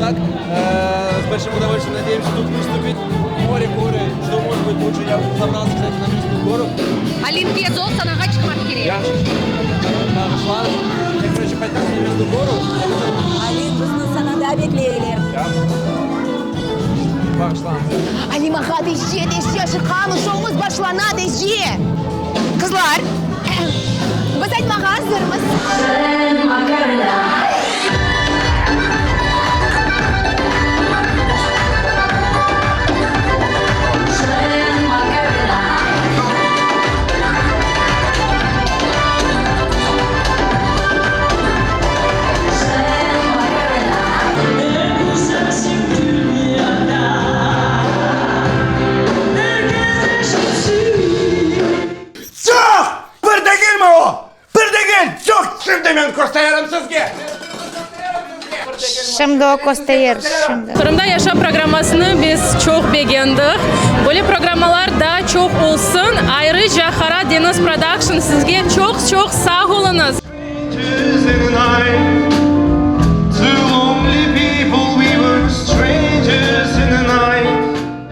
так. Э, С большим удовольствием надеемся тут выступить. Море, горы, что может быть лучше? Я забрался, кстати, на местную гору. Alim tez ol, sanağa çıqmaq kerek. Я пошла. Я, короче, поднялся на местную гору. Alim, bizni sanada bekleyler. Пошла. Alim ağa, tezce, tezce, aşıqamız, şoumız başlana, tezce! Qızlar, biz aytmağa azırmız. Çoq! Bir degilmi o? Bir degil! Çoq! Şimdi men kösteririm sizge! Şimdi o kösterir, şimdi. Qırımda yaşa programmasını biz çoq begendik. Böyle programmalar daa çoq olsun. Ayrıca Qara deñiz Production sizge çoq-çoq sağ oluñız.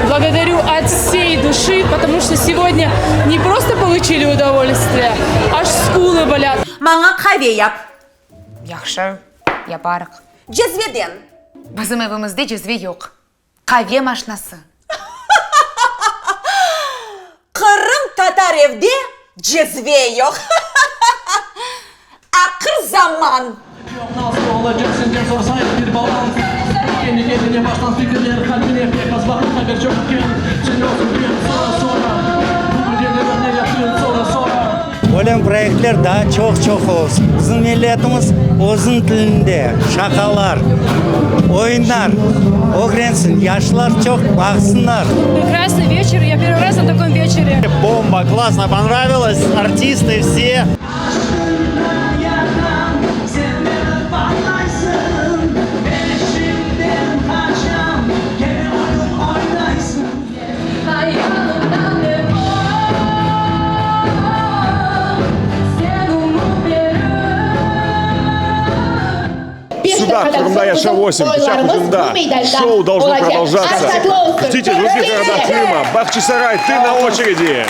Благодарю от всей души, потому что сегодня не просто получили удовольствие, аж скулы болят. Maña qave yap. Yahşı, yaparıq. Cezveden. Bizim evimizde cezve yoq. Qave maşnası. Qırımtatar evde cezve yoq. Aqır zaman. Böyle proyektler daa çoq-çoq olsun. Bizim milletimiz özüniñ tilinde şaqalar, oyunlar ögrensin, yaşlar çoq baqsınlar. Прекрасный вечер, я первый раз на таком вечере. Бомба, классно, понравилось, артисты все. Sudaq, Qırımda yaşa 8, bıçaq ucunda. Şou должно продолжаться. Ждите в других городах Крыма. Бахчисарай, ты на очереди!